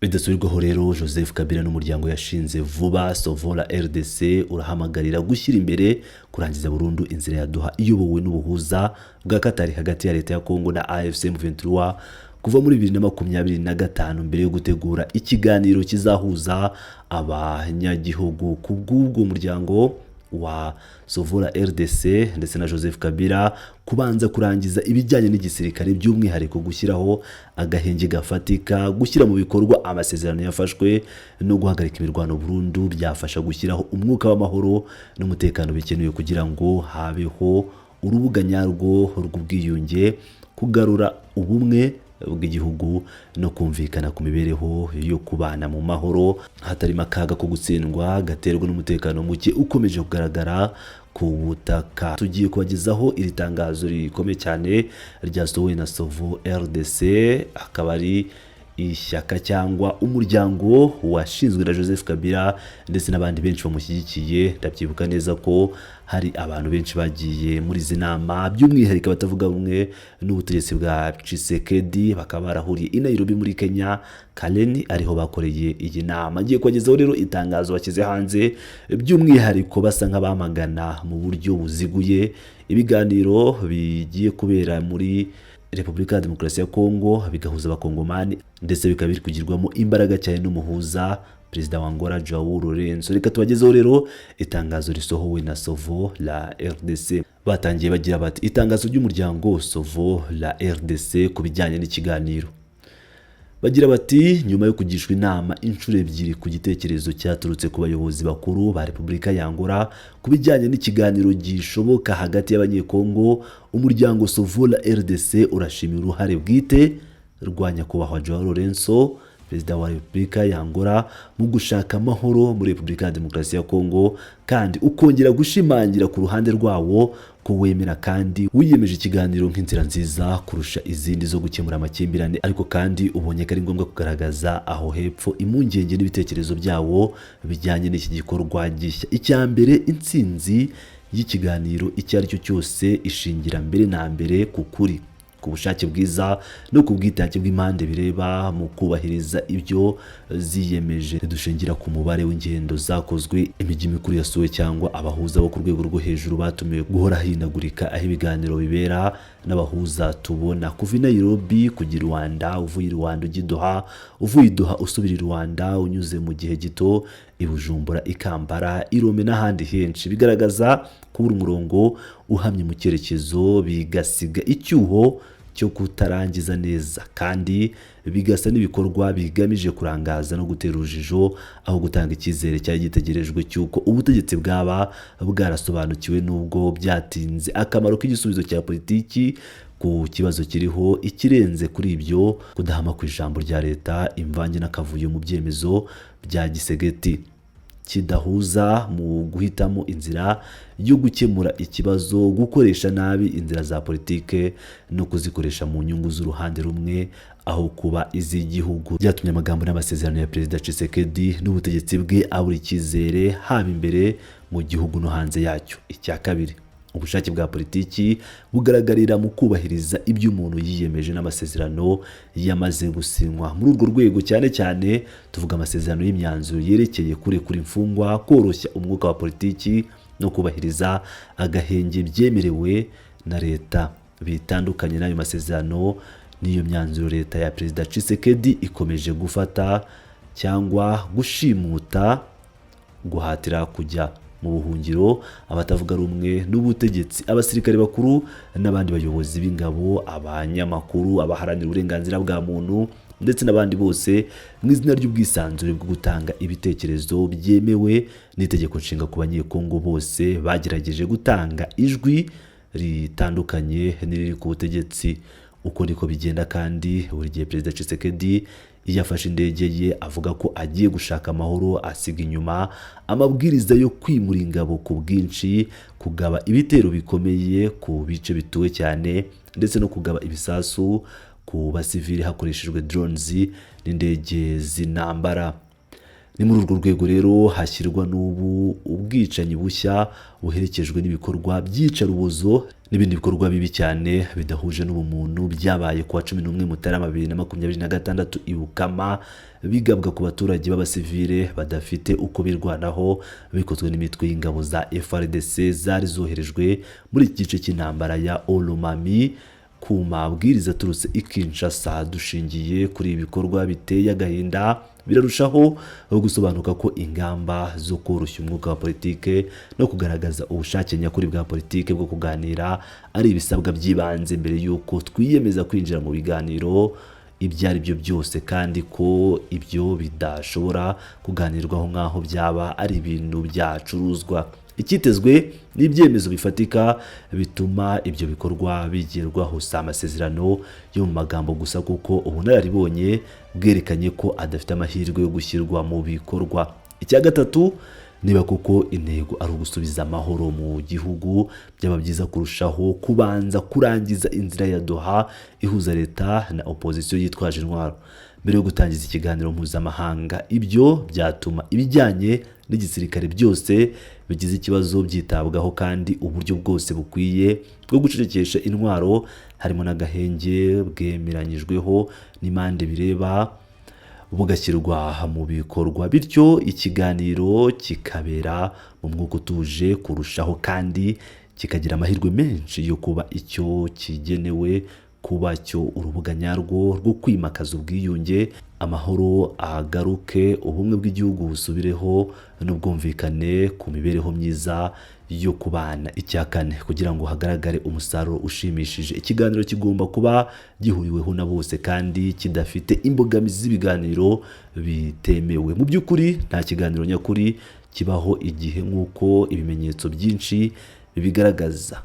Bidasubirwaho rero, Joseph Kabila n'umuryango yashinze vuba Sauvons la RDC urahamagarira gushyira imbere kurangiza burundu inzira ya Doha iyobowe n'ubuhuza bwa Katari hagati ya leta ya Kongo na AFC M23 kuva muri 2025, mbere yo gutegura ikiganiro kizahuza abanyagihugu. Ku bw'ubwo muryango wa Sauvons la RDC ndetse na Joseph Kabila, kubanza kurangiza ibijyanye n'igisirikare, by'umwihariko gushyiraho agahenge gafatika, gushyira mu bikorwa amasezerano yafashwe no guhagarika imirwano burundu, byafasha gushyiraho umwuka w'amahoro n'umutekano bikenewe kugira ngo habeho urubuga nyarwo rw'ubwiyunge, kugarura ubumwe bw'igihugu no kumvikana ku mibereho yo kubana mu mahoro, hatarimo akaga ko gutsindwa gaterwa n'umutekano muke ukomeje kugaragara ku butaka. Tugiye kubagezaho iri tangazo rikomeye cyane ryasohowe na Sauvons RDC, akaba ari ishyaka cyangwa umuryango washinzwe na Joseph Kabila ndetse n'abandi benshi bamushyigikiye. Ndabyibuka neza ko hari abantu benshi bagiye muri izi nama, by'umwihariko abatavuga rumwe n'ubutegetsi bwa Tshisekedi, bakaba barahuriye i Nairobi muri Kenya, Karen, ariho bakoreye iyi nama. Ngiye kubagezaho rero itangazo bashyize hanze, by'umwihariko basa nk'abamagana mu buryo buziguye ibiganiro bigiye kubera muri Repubulika ya Demokarasi ya Kongo, bigahuza Abakongomani, ndetse bikaba biri kugirwamo imbaraga cyane n'umuhuza, Perezida wa Angola João Lourenço. Reka tubagezeho rero itangazo risohowe na Sauvons la RDC. Batangiye bagira bati: "Itangazo ry'umuryango Sauvons la RDC ku bijyanye n'ikiganiro." Bagira bati: "Nyuma yo kugishwa inama inshuro ebyiri ku gitekerezo cyaturutse ku bayobozi bakuru ba Repubulika ya Angola ku bijyanye n'ikiganiro gishoboka hagati y'Abanyekongo, umuryango Sauvons la RDC urashimira uruhare bwite rwa Nyakubahwa João Lourenço, Perezida wa Repubulika ya Angola, mu gushaka amahoro muri Repubulika ya Demokarasi ya Kongo, kandi ukongera gushimangira ku ruhande rwawo ko wemera kandi wiyemeje ikiganiro nk'inzira nziza kurusha izindi zo gukemura amakimbirane. Ariko kandi ubonye ko ari ngombwa kugaragaza aho hepfo impungenge n'ibitekerezo byawo bijyanye n'iki gikorwa gishya. Icya mbere, intsinzi y'ikiganiro icyo ari cyo cyose ishingira mbere na mbere ku kuri, ku bushake bwiza no ku bwitange bw'impande bireba mu kubahiriza ibyo ziyemeje. Ntidushingira ku mubare w'ingendo zakozwe, imijyi mikuru yasuwe cyangwa abahuza bo ku rwego rwo hejuru batumiwe. Guhora hinagurika aho ibiganiro bibera n'abahuza tubona kuva i Nairobi kujya i Rwanda, uvuye i Rwanda ujya i Doha, uvuye i Doha usubira i Rwanda, unyuze mu gihe gito i Bujumbura, i Kampala, i Lomé n'ahandi henshi, bigaragaza kubura umurongo uhamye mu cyerekezo, bigasiga icyuho cyo kutarangiza neza, kandi bigasa n'ibikorwa bigamije kurangaza no gutera urujijo aho gutanga icyizere cyari gitegerejwe cy'uko ubutegetsi bwaba bwarasobanukiwe, n'ubwo byatinze, akamaro k'igisubizo cya politiki ku kibazo kiriho. Ikirenze kuri ibyo, kudahama ku ijambo rya leta, imvange n'akavuyo mu byemezo bya Tshisekedi, kidahuza mu guhitamo inzira yo gukemura ikibazo, gukoresha nabi inzira za politike no kuzikoresha mu nyungu z'uruhande rumwe aho kuba iz'igihugu, byatumye amagambo n'amasezerano ya Perezida Tshisekedi n'ubutegetsi bwe abura icyizere, haba imbere mu gihugu no hanze yacyo. Icya kabiri, ubushake bwa politiki bugaragarira mu kubahiriza ibyo umuntu yiyemeje n'amasezerano yamaze gusinywa. Muri urwo rwego, cyane cyane tuvuga amasezerano y'imyanzuro yerekeye kurekura imfungwa, koroshya umwuka wa politiki no kubahiriza agahenge byemerewe na leta. Bitandukanye n'ayo masezerano n'iyo myanzuro, leta ya Perezida Tshisekedi ikomeje gufata cyangwa gushimuta, guhatira kujya mu buhungiro abatavuga rumwe n'ubutegetsi, abasirikare bakuru n'abandi bayobozi b'ingabo, abanyamakuru, abaharanira uburenganzira bwa muntu ndetse n'abandi bose, mu izina ry'ubwisanzure bwo gutanga ibitekerezo byemewe n'itegeko nshinga ku Banyekongo bose bagerageje gutanga ijwi ritandukanye n'iriri ku butegetsi. Uko niko bigenda kandi buri gihe Perezida Tshisekedi iyo afashe indege ye avuga ko agiye gushaka amahoro, asiga inyuma amabwiriza yo kwimura ingabo ku bwinshi, kugaba ibitero bikomeye ku bice bituwe cyane ndetse no kugaba ibisasu ku basivili hakoreshejwe drones n'indege z'intambara. Ni muri urwo rwego rero hashyirwa n'ubu ubwicanyi bushya buherekejwe n'ibikorwa by'iyicarubozo n'ibindi bikorwa bibi cyane bidahuje n'ubumuntu byabaye kuwa 11 Mutarama 2026 i Bukama, bigabwa ku baturage b'abasivile badafite uko birwanaho, bikozwe n'imitwe y'ingabo za FARDC zari zoherejwe muri iki gice cy'intambara ya Haut-Lomami ku mabwiriza aturutse i Kinshasa. Dushingiye kuri ibi bikorwa biteye agahinda, birarushaho gusobanuka ko ingamba zo koroshya umwuka wa politike no kugaragaza ubushake nyakuri bwa politike bwo kuganira ari ibisabwa by'ibanze mbere y'uko twiyemeza kwinjira mu biganiro ibyo ari byo byose, kandi ko ibyo bidashobora kuganirwaho nk'aho byaba ari ibintu byacuruzwa. Icyitezwe ni ibyemezo bifatika bituma ibyo bikorwa bigerwaho, si amasezerano yo mu magambo gusa, kuko ubunararibonye bwerekanye ko adafite amahirwe yo gushyirwa mu bikorwa. Icya gatatu, niba koko intego ari ugusubiza amahoro mu gihugu, byaba byiza kurushaho kubanza kurangiza inzira ya Doha ihuza leta na opozisiyo yitwaje intwaro mbere yo gutangiza ikiganiro mpuzamahanga. Ibyo byatuma ibijyanye n'igisirikare byose bigize ikibazo byitabwaho, kandi uburyo bwose bukwiye bwo gucecekesha intwaro, harimo n'agahenge bwemeranyijweho n'impande bireba, bugashyirwa mu bikorwa, bityo ikiganiro kikabera mu mwuka utuje kurushaho kandi kikagira amahirwe menshi yo kuba icyo kigenewe kuba cyo: urubuga nyarwo rwo kwimakaza ubwiyunge, amahoro agaruke, ubumwe bw'igihugu busubireho n'ubwumvikane ku mibereho myiza yo kubana. Icya kane, kugira ngo hagaragare umusaruro ushimishije, ikiganiro kigomba kuba gihuriweho na bose kandi kidafite imbogamizi z'ibiganiro bitemewe. Mu by'ukuri, nta kiganiro nyakuri kibaho igihe, nk'uko ibimenyetso byinshi bibigaragaza,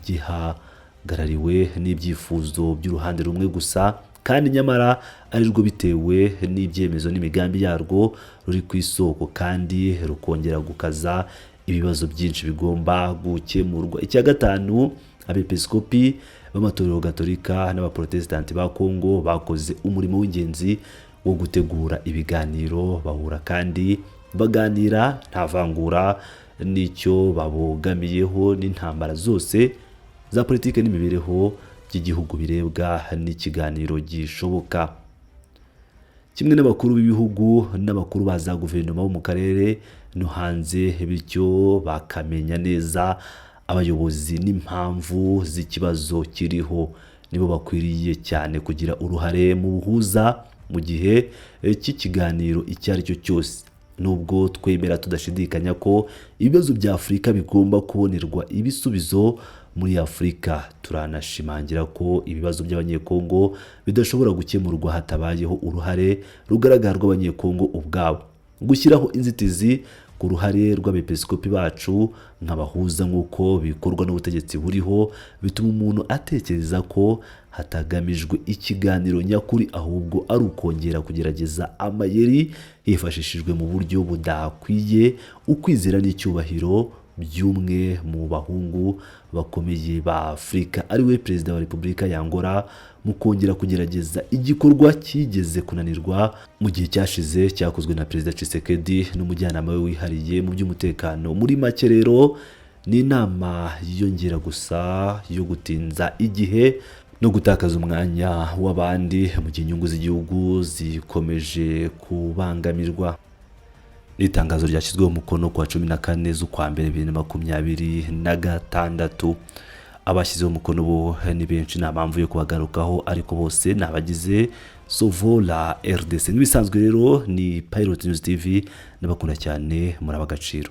gihagarariwe n'ibyifuzo by'uruhande rumwe gusa, kandi nyamara ari rwo, bitewe n'ibyemezo n'imigambi yarwo, ruri ku isoko kandi rukongera gukaza ibibazo byinshi bigomba gukemurwa. Icya gatanu, abepiskopi b'amatorero gatolika n'abaprotesitanti ba Kongo bakoze umurimo w'ingenzi wo gutegura ibiganiro, bahura kandi baganira nta vangura n'icyo babogamiyeho n'intambara zose za politiki n'imibereho by'igihugu birebwa n'ikiganiro gishoboka, kimwe n'abakuru b'ibihugu n'abakuru ba za guverinoma bo mu karere no hanze, bityo bakamenya neza abayobozi n'impamvu z'ikibazo kiriho. Nibo bakwiriye cyane kugira uruhare mu buhuza mu gihe cy'ikiganiro icyo ari cyo cyose. Nubwo twemera tudashidikanya ko ibibazo bya Afurika bigomba kubonerwa ibisubizo muri Afurika, turanashimangira ko ibibazo by'Abanyekongo bidashobora gukemurwa hatabayeho uruhare rugaragara rw'Abanyekongo ubwabo. Gushyiraho inzitizi ku ruhare rw'abepiskopi bacu nk'abahuza, nk'uko bikorwa n'ubutegetsi buriho, bituma umuntu atekereza ko hatagamijwe ikiganiro nyakuri, ahubwo ari ukongera kugerageza amayeri hifashishijwe mu buryo budakwiye ukwizera n'icyubahiro by'umwe mu bahungu bakomeye ba Afurika, ariwe Perezida wa Repubulika ya Angola, mu kongera kugerageza igikorwa cyigeze kunanirwa mu gihe cyashize cyakozwe na Perezida Tshisekedi n'umujyanama we wihariye mu by'umutekano. Muri make rero, ni inama yiyongera gusa yo gutinza igihe no gutakaza umwanya w'abandi mu gihe inyungu z'igihugu zikomeje kubangamirwa. Ni itangazo ryashyizweho umukono ku wa 14 z'ukwa mbere 2026. Abashyizeho umukono bo ni benshi, nta mpamvu yo kubagarukaho, ariko bose ni abagize Sauvons la RDC. Nk'ibisanzwe rero, ni Pilot News TV, n'abakunda cyane, muri ab'agaciro.